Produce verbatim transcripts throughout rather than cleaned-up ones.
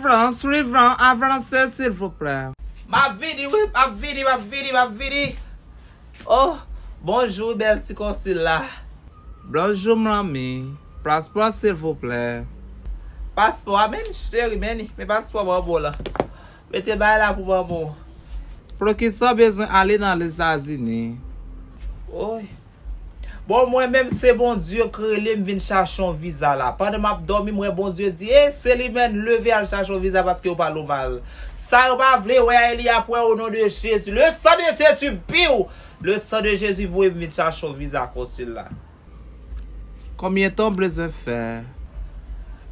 Pran swivan, avanse silvouplè. M ap vini wi, m ap vini, m ap vini, m ap vini. Oh, bonjou bèl ti konsil la. Bonjou manmi. Paspò silvouplè. Paspò a, men cheri, men, men paspò ban mwen la. Mete bay la pou ban mwen. Poukisa w bezwen ale nan Lèzetazini? Oy. Bon, mwen menm se Bondye k rele m vin chache yon viza la. Pandan m ap dòmi, m wè Bondye di, e Celimène, leve al chache yon viza paske yo pale w mal. Sa yo pa vle wè a, li ap wè o non de Jezi. Le sang de Jésus, piw! Le sang de Jésus voye m vin chache yon viza konsil la. Konbyen tan w bezwen fè?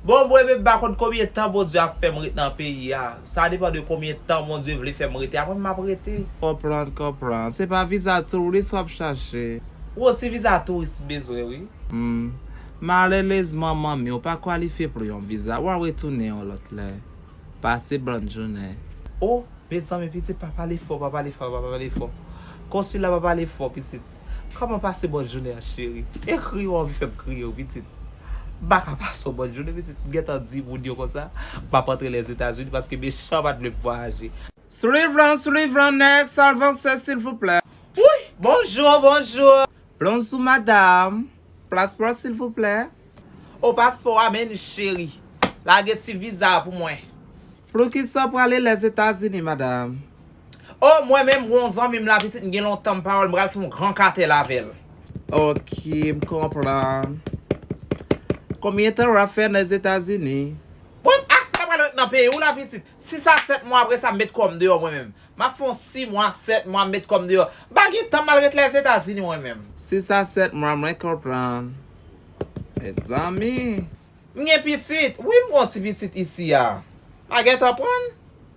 Bon, mwen menm m pa konn konbyen tan Bondye ap fè m ret nan peyi a. Sa depann de konbyen tan Bondye vle fè m rete. Apre m ap rete. Konprann, konprann. Se pa viza touris w ap chache? Wi, se viza touris m bezwen, wi. Hmm. Malerezman, manmi, w pa kwalifye pou yon viza. W a retounen yon lòt lè. Pase bòn jounen. Oh, mezanmi, pitit, pa pale fò, pa pale fò, pa pale fò. Konsil la, pa pale fò, pitit. Kòman pase bòn jounen an, cheri? Ekri, w anvi fè m kriye, wi, pitit. M pa ka pase yon bòn jounen, pitit. M gentan di moun yo konsa, m ap antre Lèzetazini paske mechan pa t vle m vwayaje. Swivan, swivan, nèg, avanse silvouplè. Wi, bonjou, bonjou. Bonjou, madanm. Paspò, silvouplè. O, paspò a, men cheri. Lage ti viza a pou mwen. Poukisa w prale Lèzetazini, madanm? O, mwen menm, gon zanmi m la, pitit, m gen lontan m pa wè l, m pral fè yon gran katèl avè l. Ok, m konprann. Konbyen tan w ap fè nan Lèzetazini? Bon, a, m pral ret nan peyi w la, pitit. Sis a sèt mwa apre sa, m met kò m deyò mwen menm. M ap fè yon sis mwa, sèt mwa, m met kò m deyò. M pa gen tan m al ret Lèzetazini mwen menm. Sis a sèt mwa, mwen konprann. Mezanmi. M gen pitit. Wi, m gen yon ti pitit isi a. Pa gentan pran l?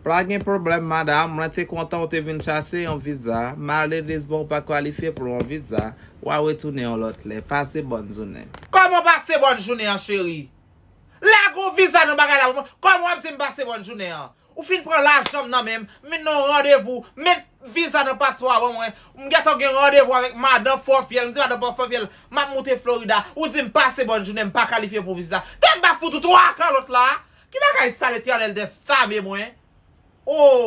Pa gen pwoblèm, madanm. Mwen te kontan w te vin chache yon viza. Malerezman, w pa kwalifye pou yon viza. W a retounen yon lòt lè. Pase bòn jounen. Kòman pase bòn jounen an, cheri? Lage yon viza nan bagay la pou mwen. Kòman w ap di m pase bòn jounen an? Ou fin pran lajan m nan men m, m vin nan yon randevou, met viza nan paspò a ban mwen. M gentan gen randevou avèk madan Fòfyèl, m di madan Fòfyèl, m ap moute Florida. Ou di m pase bòn jounen, m pa kalifye pou viza. Tè m pa fout ou twa kalòt la. Ki bagay sa, Letènèl dèsame mwen? Oh!